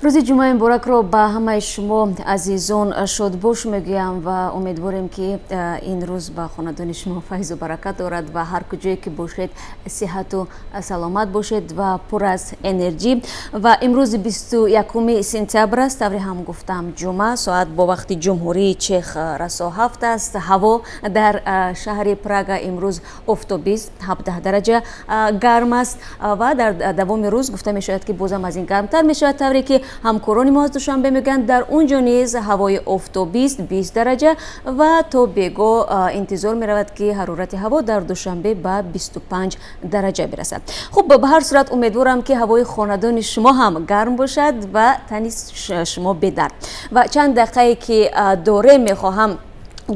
Рӯзи ҷумъаи муборакро ба ҳамаи шумо азизон шодбош мегӯям ва умедворем, ки ин рӯз ба хонадони шумо файзу баракат дорад ва ҳар куҷое ки бошед, сиҳату саломат бошед ва пур аз энерҷӣ. Ва имрӯз 21-уми сентябр аст, тавре ҳам гуфтам, ҷумъа, соат бо вақти Ҷумҳурии Чех расо 7 аст. Ҳаво дар шаҳри Прага имрӯз офтобист, 17 дараҷа гарм аст ва дар давоми рӯз гуфта мешавад, ки бозам аз ин гармтар мешавад. Тавре ки ҳамкорони мо аз Душанбе мегӯянд, дар он ҷо низ ҳавои офтобист, 20 дараҷа, ва то бего интизор меравад, ки ҳарорати ҳаво дар Душанбе ба 25 дараҷа бирасад. Хуб, ба ҳар сурат умедворам, ки ҳавои хонадони шумо ҳам гарм бошад ва тани шумо бедард. Ва чанд дақиқае ки дорем, мехоҳам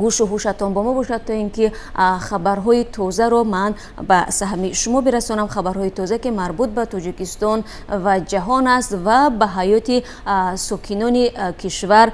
гӯшу ҳушатон бо мо бошад, то ин ки хабарҳои тозаро ман ба саҳми шумо бирасонам, хабарҳои тоза, ки марбут ба Тоҷикистон ва ҷаҳон аст ва ба ҳаёти сокинони кишвар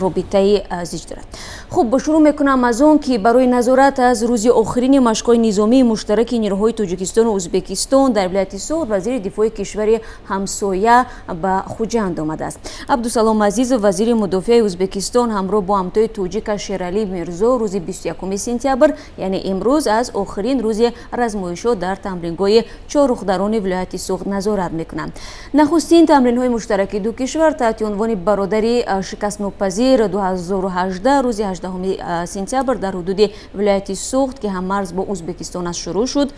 робитаи зич дорад. Хуб, шурӯъ мекунам аз он, ки барои назорат аз рӯзи охирини машқҳои низомии муштараки нерӯҳои Тоҷикистону Ӯзбекистон дар вилояти Суғд вазири дифои кишвари ҳамсоя ба Хуҷанд омадааст. Абдусалом Азизов, вазири мудофиаи Ӯзбекистон, ҳамроҳ бо ҳамтои тоҷика Шералӣ Мирзо рӯзи 21 сентябр, яъне имрӯз, аз охирин рӯзи размоишҳо дар тамрингоҳи Чорруғдарони вилояти Суғд назорат мекунанд. Нахустин тамринҳои муштараки ду кишвар таҳти унвони «Бародари шикастнопазир 2018» рӯзи 18 сентябр дар ҳудуди вилояти Суғд, ки ҳаммарз бо Ӯзбекистон аст, шурӯъ шуд.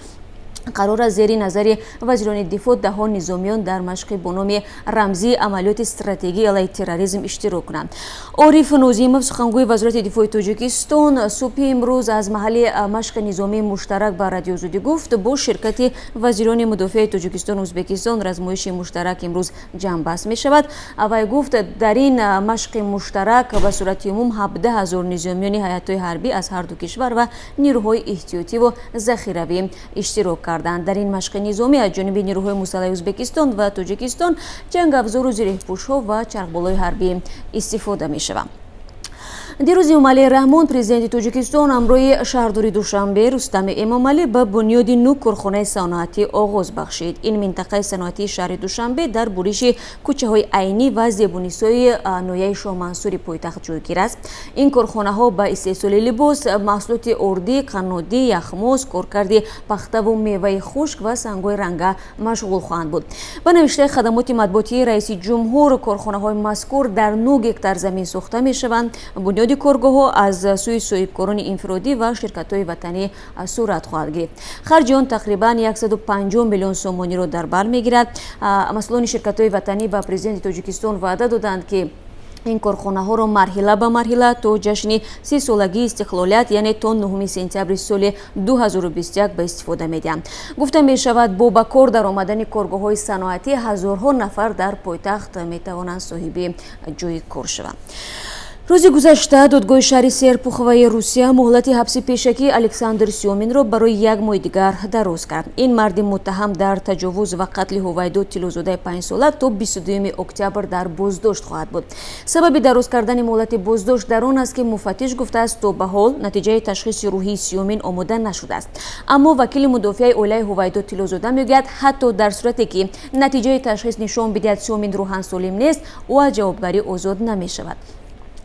Қарор аст зери назари вазирони дифоъ даҳо низомиён дар машқи бо номи рамзии «Амалиёти стратегӣ алайҳи терроризм» иштирок кунанд. Ориф Нозимов, сухангӯи Вазорати дифои Тоҷикистон, субҳи имрӯз аз маҳалли машқи низомии муштарак ба Радиои Озодӣ гуфт, бо ширкати вазирони мудофиаи Тоҷикистону Ӯзбекистон размоиши муштарак имрӯз ҷамъбаст мешавад. Вай гуфт, дар ин машқи муштарак ба сурати умум 17 000 низомиёни ҳайатҳои ҳарбӣ аз ҳарду кишвар ва нирӯҳои эҳтиётиву захиравӣ иштирок карданд. Дар ин машқи низомӣ аз ҷониби нирӯҳои мусаллаҳи Ӯзбекистон ва Тоҷикистон ҷангафзору зиреҳпӯшҳо ва чархболҳои ҳарбӣ истифода мешаванд. Дирӯз Эмомалӣ Раҳмон, президенти Тоҷикистон, ҳамроҳи шаҳрдори Душанбе Рустами Эмомалӣ ба бунёди нӯ корхонаи саноатӣ оғоз бахшид. Ин минтақаи саноатии шаҳри Душанбе дар буриши кӯчаҳои Айнӣ ва Зебунисои ноҳияи Шоҳмансури пойтахт ҷойгир аст. Ин корхонаҳо ба истеҳсоли либос, маҳсулоти ордӣ, қаннодӣ, яхмоз, коркарди пахтаву меваи хушк ва сангҳои ранга машғул хоҳанд буд. Ба навиштаи хадамоти матбуотии раиси ҷумҳур, корхонаҳои мазкур дар 9 гектар замин сохта мешаванд. Бунёди коргоҳҳо аз сӯи соҳибкорони инфиродӣ ва ширкатҳои ватанӣ сурат хоҳад гирифт. Харҷи он тақрибан 150 миллион сомониро дар бар мегирад. Масъулони ширкатҳои ватанӣ ба президенти Тоҷикистон ваъда доданд, ки ин корхонаҳоро марҳила ба марҳила то ҷашни 30-солагии истиқлолият, яъне то 9 сентябри соли 2021, ба истифода медиҳанд. Гуфта мешавад, бо ба кор даромадани коргоҳҳои саноатӣ ҳазорҳо нафар дар пойтахт метавонанд соҳиби ҷойи кор шаванд. Рӯзи гузашта додгоҳи шаҳри Серпуховаи Русия муҳлати ҳабси пешакии Александр Сёминро барои як моҳи дигар дароз кард. Ин марди муттаҳам дар таҷовуз ва қатли Ҳувайдо Тиллозодаи 5-сола то 22 октябр дар боздошт хоҳад буд. Сабаби дароз кардани муҳлати боздошт дар он аст, ки муфаттиш гуфтааст, то ба ҳол натиҷаи ташхиси рӯҳии Сёмин омода нашудааст. Аммо вакили мудофиаи оилаи Ҳувайдо Тиллозода мегӯяд, ҳатто дар сурате ки натиҷаи ташхис нишон бидиҳад, Сёмин рӯҳан солим нест, ӯ аз ҷавобгарӣ озод намешавад.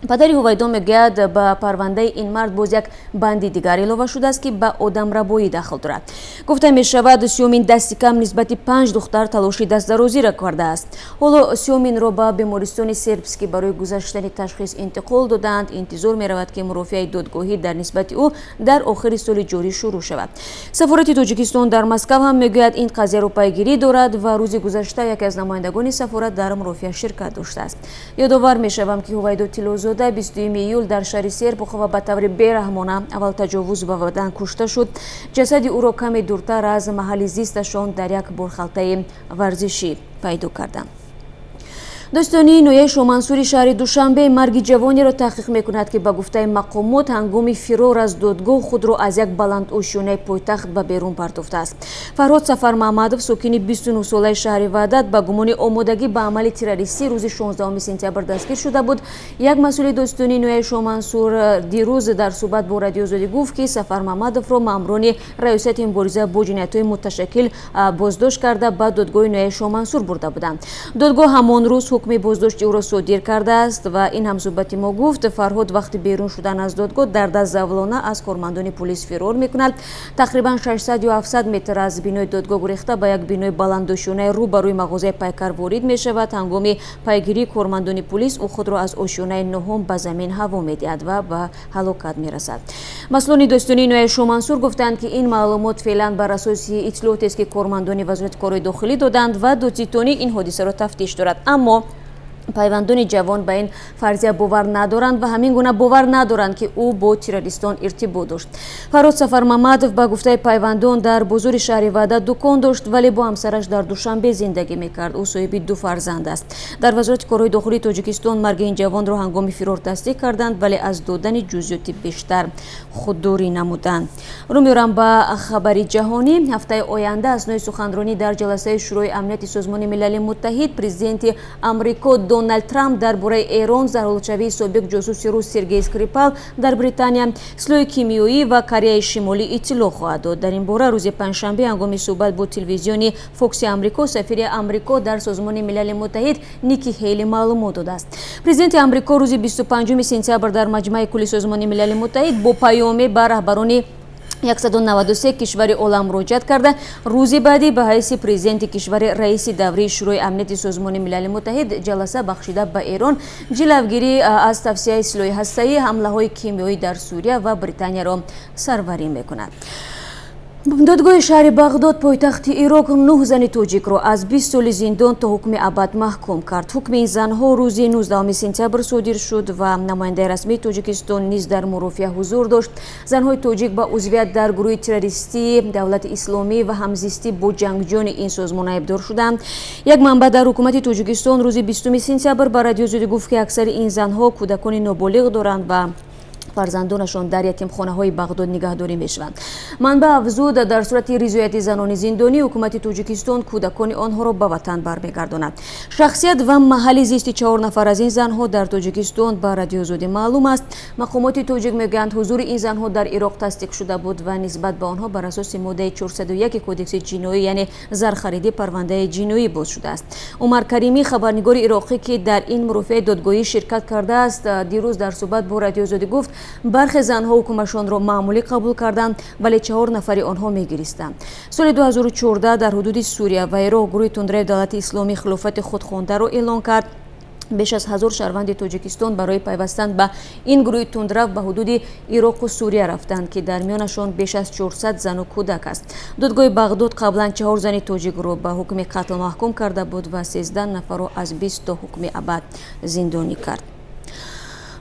Падари Ҳувайдо мегӯяд, ба парвандаи ин мард боз як банди дигар илова шудааст, ки ба одамрабоӣ дахл дорад. Гуфта мешавад, Сёмин дасти кам нисбати панҷ духтар талоши дастдарозиро кардааст. Ҳоло Сёминро ба бемористони Сербский барои гузаштани ташхис интиқол додаанд. Интизор меравад, ки мурофиаи додгоҳӣ дар нисбати ӯ дар охири соли ҷорӣ шурӯъ шавад. Сафорати Тоҷикистон дар Москав ҳам мегӯяд, ин қазияро пайгирӣ дорад ва рӯзи гузашта яке аз намояндагони сафорат дар мурофиа ширкат доштааст. Ёдовар мешавам, ки Ҳувайдо Тиллозода 22 июл дар шаҳри Серпухова ба таври бераҳмона аввал таҷовуз ва баъдан кушта шуд. Ҷасади ӯро каме дуртар аз маҳалли зисташон дар як борхалтаи варзишӣ пайдо карданд. Додситонии ноҳияи Шоҳмансури шаҳри Душанбе марги ҷавонеро таҳқиқ мекунад, ки ба гуфтаи мақомот ҳангоми фирор аз додгоҳ худро аз як баландошёнаи пойтахт ба берун партофтааст. Фарҳод Сафармаҳмадов, сокини 29-солаи шаҳри Ваҳдат, ба гумони омодагӣ ба амали террористӣ рӯзи 16 сентябр дастгир шуда буд. Як масъули додситонии ноҳияи Шоҳмансур дирӯз дар суҳбат бо Радиои Озодӣ гуфт, ки Сафармаҳмадовро маъмурони Раёсати мубориза бо ҷиноятҳои муташаккил боздошт карда, ба додгоҳи ноҳияи Шоҳмансур бурда буданд. Додгоҳ ҳамон рӯз Ҳукми боздошти ӯро содир кардааст ва ин ҳамсӯҳбати мо гуфт, Фарҳод вақти берун шудан аз додгоҳ дар даст завлона аз кормандони пулис фирор мекунад. Тақрибан 600 ё 700 метр аз бинои додгоҳ гурехта, ба як бинои баландошёнаи рӯ ба рӯи мағозаи Пайкар ворид мешавад. Ҳангоми пайгирии кормандони пулис ӯ худро аз ошёнаи нуҳум ба замин ҳаво медиҳад ва ба ҳалокат мерасад. Масъулони додситонии ноҳияи Шоҳмансур гуфтанд, ки ин маълумот феълан бар асоси иттилоотест, ки кормандони Вазорати корҳои дохилӣ доданд ва додситонӣ ин ҳодисаро тафтиш дорад. Аммо пайвандони ҷавон ба ин фарзия бовар надоранд ва ҳамин гуна бовар надоранд, ки ӯ бо террористон иртибот дошт. Фарҳод Сафармамадов, ба гуфтаи пайвандон, дар бозори шаҳри Ваҳдат дукон дошт, вале бо ҳамсараш дар Душанбе зиндагӣ мекард. Ӯ соҳиби ду фарзанд аст. Дар Вазорати корҳои дохилии Тоҷикистон марги ин ҷавонро ҳангоми фирор тасдиқ карданд, вале аз додани ҷузъиёти бештар худдорӣ намуданд. Рӯ меорам ба хабари ҷаҳонӣ. Ҳафтаи оянда, аснои суханронӣ дар ҷаласаи Шӯрои амнияти Созмони Милали Муттаҳид, президенти Амрико Дональд Трамп дар бораи Эрон, заҳролудшавии собиқ ҷосуси рус Сергей Скрипал дар Британия, силоҳи кимиёӣ ва Кореяи Шимолӣ иттилоъ хоҳад дод. Дар ин бора рӯзи панҷшанбе ҳангоми суҳбат бо телевизиони Фокси Амрико сафири Амрико дар Созмони Милали Муттаҳид Ники Хейли маълумот додааст. Президенти Амрико рӯзи 25 сентябр дар Маҷмаи кулли Созмони Милали Муттаҳид бо паёме ба раҳбарони 193 кишвари олам муроҷиат карда, рӯзи баъдӣ ба ҳайси президенти кишвари раиси даврии Шӯрои амнияти Созмони Милали Муттаҳид ҷаласа бахшида ба Эрон, ҷилавгирӣ аз тавсеаи силоҳи ҳастаӣ, ҳамлаҳои кимиёӣ дар Сурия ва Британияро сарварӣ мекунад. Додгоҳи шаҳри Бағдод, пойтахти Ироқ, нӯҳ зани тоҷикро аз 20 соли зиндон то ҳукми абад маҳкум кард. Ҳукми ин занҳо рӯзи 19 сентябр содир шуд ва намояндаи расмии Тоҷикистон низ дар мурофиа ҳузур дошт. Занҳои тоҷик ба узвият дар гурӯҳи террористии Давлати Исломӣ ва ҳамзистӣ бо ҷангҷӯёни ин созмон айбдор шуданд. Як манбаъ дар ҳукумати Тоҷикистон рӯзи 20 сентябр ба Радиои Озодӣ гуфт, ки аксари ин занҳо кӯдакони ноболиғ доранд ва фарзандонашон дар ятимхонаҳои Бағдод нигаҳдорӣ мешаванд. Манбаъ афзуд, дар сурати ризояти занони зиндонӣ ҳукумати Тоҷикистон кӯдакони онҳоро ба ватан бармегардонад. Шахсият ва маҳалли зисти чаҳор нафар аз ин занҳо дар Тоҷикистон ба Радиои Озодӣ маълум аст. Мақомоти тоҷик мегӯянд, ҳузури ин занҳо дар Ироқ тасдиқ шуда буд ва нисбат ба онҳо бар асоси моддаи 401 Кодекси ҷиноӣ, яъне зархаридӣ, парвандаи ҷиноӣ боз шудааст. Умар Каримӣ, хабарнигори ироқӣ, ки дар ин мурофиаи додгоҳӣ ширкат кардааст, дирӯз дар суҳбат бо Радиои Озодӣ гуфт, бархе занҳо ҳукмашонро маъмулӣ қабул карданд, вале чаҳор нафари онҳо мегиристанд. Соли 2014 дар ҳудуди Сурия ва Ироқ гурӯҳи тундрави Давлати Исломӣ хилофати худхондаро эълон кард. Беш аз 1000 шаҳрванди Тоҷикистон барои пайвастан ба ин гурӯҳи тундрав ба ҳудуди Ироқу Сурия рафтанд, ки дар миёнашон беш аз 400 зану кӯдак аст. Додгоҳи Бағдод қаблан чаҳор зани тоҷикро ба ҳукми қатл маҳкум карда буд ва 13 нафарро аз 20 то ҳукми абад зиндонӣ кард.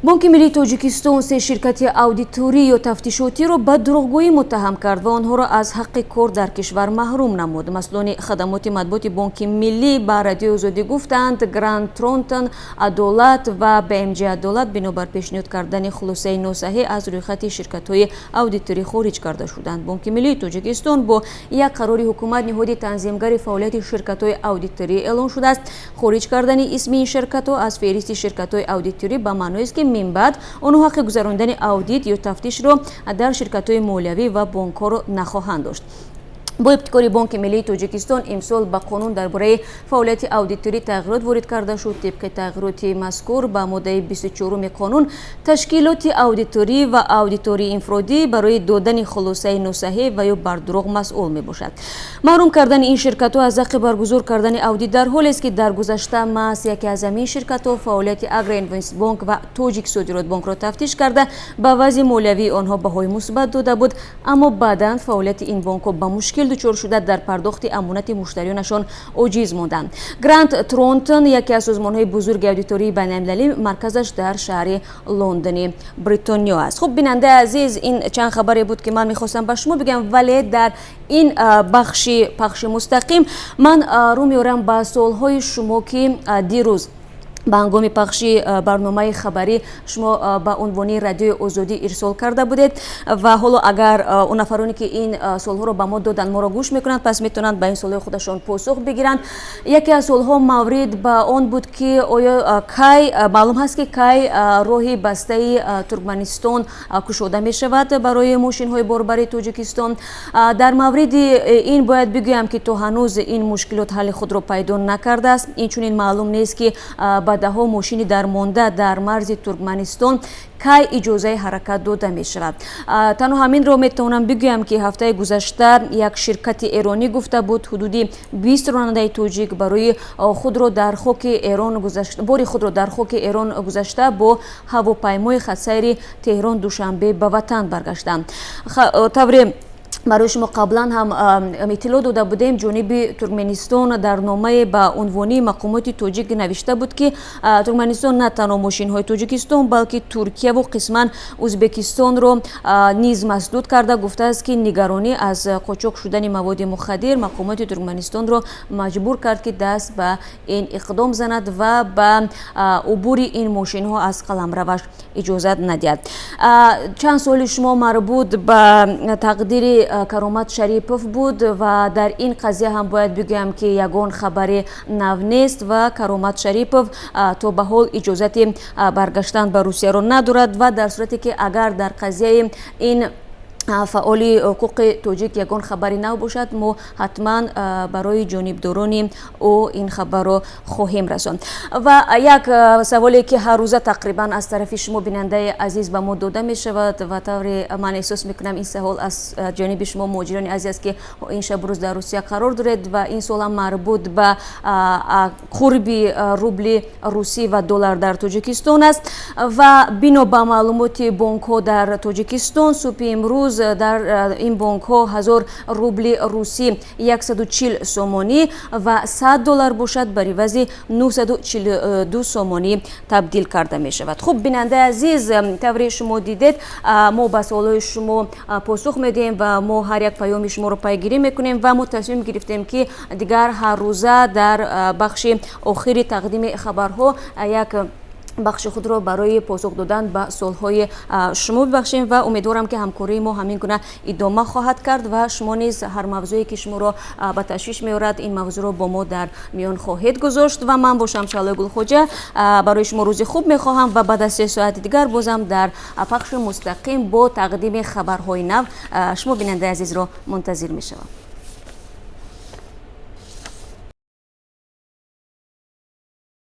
Бонки миллии Тоҷикистон се ширкати аудиторӣ ё тафтишотиро ба дурӯғгӯӣ муттаҳам кард ва онҳоро аз ҳаққи кор дар кишвар маҳрум намуд. Масъулони хадамоти матбуоти Бонки Миллӣ ба Радиои Озодӣ гуфтанд, Гранд Торнтон Адолат ва БМҷ Адолат бинобар пешниҳод кардани хулосаи носаҳеҳ аз рӯйхати ширкатҳои аудиторӣ хориҷ карда шуданд. Бонки миллии Тоҷикистон бо як қарори ҳукумат ниҳоди танзимгари фаъолияти ширкатҳои аудиторӣ эълон шудааст. Хориҷ кардани исми ин ширкатҳо аз феҳристи ширкатҳои аудиторӣ ба маъноест, ки минбаъд онҳо ҳаққи гузарондани аудит ё тафтишро дар ширкатҳои молиявӣ ва бонкҳоро нахоҳанд дошт. Бо ибтикори Бонки миллии Тоҷикистон имсол ба қонун дар бораи фаъолияти аудиторӣ тағйирот ворид карда шуд. Тибқи тағйироти мазкур ба моддаи 24-уми қонун, ташкилоти аудиторӣ ва аудитории инфиродӣ барои додани хулосаи носаҳеҳ ва ё бардурӯғ масъул мебошад. Маҳрум кардани ин ширкатҳо аз ҳаққи баргузор кардани аудит дар ҳолест, ки дар гузашта маҳз яке аз ҳамин ширкатҳо фаъолияти Агроинвестбонк ва Тоҷик Содиротбонкро тафтиш карда, ба вазъи молиявии онҳо баҳои мусбат дода буд, аммо баъдан фаъолияти ин бонкҳо ба мушкил дучор шуда, дар пардохти амонати муштариёнашон оҷиз монданд. Грант Торнтон яке аз созмонҳои бузурги аудитории байналмилалӣ, марказаш дар шаҳри Лондони Бритониё аст. Хуб, бинандаи азиз, ин чанд хабаре буд, ки ман мехостам ба шумо бигӯям, вале дар ин бахши пахши мустақим ман рӯ меорам ба суолҳои шумо, ки дирӯз Ба ҳангоми пахши барномаи хабарӣ шумо ба унвони Радиои Озодӣ ирсол карда будед. Ва ҳоло агар он нафароне, ки ин суолҳоро ба мо доданд, моро гӯш мекунанд, пас метавонанд ба ин суолҳои худашон посух бигиранд. Яке аз суолҳо маврид ба он буд, ки оё кай маълум ҳаст, ки кай роҳи бастаи Туркманистон кушода мешавад барои мошинҳои борбари Тоҷикистон. Дар мавриди ин бояд бигӯям, ки то ҳанӯз ин мушкилот ҳалли худро пайдо накардааст. Инчунин маълум нест, ки ба даҳҳо мошини дармонда дар марзи Туркманистон кай иҷозаи ҳаракат дода мешавад. Танҳо ҳаминро метавонам бигӯям, ки ҳафтаи гузашта як ширкати эронӣ гуфта буд, ҳудуди 20 ронандаи тоҷик барои худро дар хоки Эрон, бори худро дар хоки Эрон гузашта, бо ҳавопаймои хатсайри Теҳрон Душанбе ба ватан баргаштанд. Тавре барои шумо қаблан ҳам иттилоъ дода будем, ҷониби Туркменистон дар номае ба унвони мақомоти тоҷик навишта буд, ки Туркманистон на танҳо мошинҳои Тоҷикистон, балки Туркияву қисман Ӯзбекистонро низ масдуд карда, гуфтааст, ки нигаронӣ аз қочоқ шудани маводи мухаддир мақомоти Туркманистонро маҷбур кард, ки даст ба ин иқдом занад ва ба убури ин мошинҳо аз қаламраваш иҷозат надиҳад. Чанд суоли шумо марбут ба тақдири Каромат Шарипов буд ва дар ин қазия ҳам бояд бигӯям, ки ягон хабари нав нест ва Каромат Шарипов то ба ҳол иҷозати баргаштан ба Русияро надорад. Ва дар сурате ки агар дар қазияи ин фаъоли ҳуқуқи тоҷик ягон хабари нав бошад, мо ҳатман барои ҷонибдорони ӯ ин хабарро хоҳем расонд. Ва як саволе, ки ҳаррӯза тақрибан аз тарафи шумо, бинандаи азиз, ба мо дода мешавад ва тавре ман эҳсос мекунам, ин савол аз ҷониби шумо, муҳоҷирони азиз аст, ки ин шабу рӯз дар Русия қарор доред, ва ин суолам марбут ба қурби рубли русӣ ва доллар дар Тоҷикистон аст. Ва бино ба маълумоти бонкҳо дар Тоҷикистон, субҳи имрӯз дар ин бонкҳо 1000 рубли русӣ 140 сомонӣ ва 100 доллар бошад, бар ивази 942 сомонӣ табдил карда мешавад. Хуб, бинандаи азиз, тавре шумо дидед, мо ба суолҳои шумо посух медиҳем ва мо ҳар як паёми шуморо пайгирӣ мекунем. Ва мо тасмим гирифтем, ки дигар ҳаррӯза дар бахши охири тақдими хабарҳо як бахши худро барои посух додан ба суолҳои шумо бибахшем. Ва умедворам, ки ҳамкории мо ҳамин гуна идома хоҳад кард ва шумо низ ҳар мавзӯе, ки шуморо ба ташвиш меорад, ин мавзӯъро бо мо дар миён хоҳед гузошт. Ва ман бошам, Шаҳлои Гулхоҷа, барои шумо рӯзи хуб мехоҳам ва баъд аз 3 соати дигар бозам дар пахши мустақим бо тақдими хабарҳои нав шумо, бинандаи азизро, мунтазир мешавам.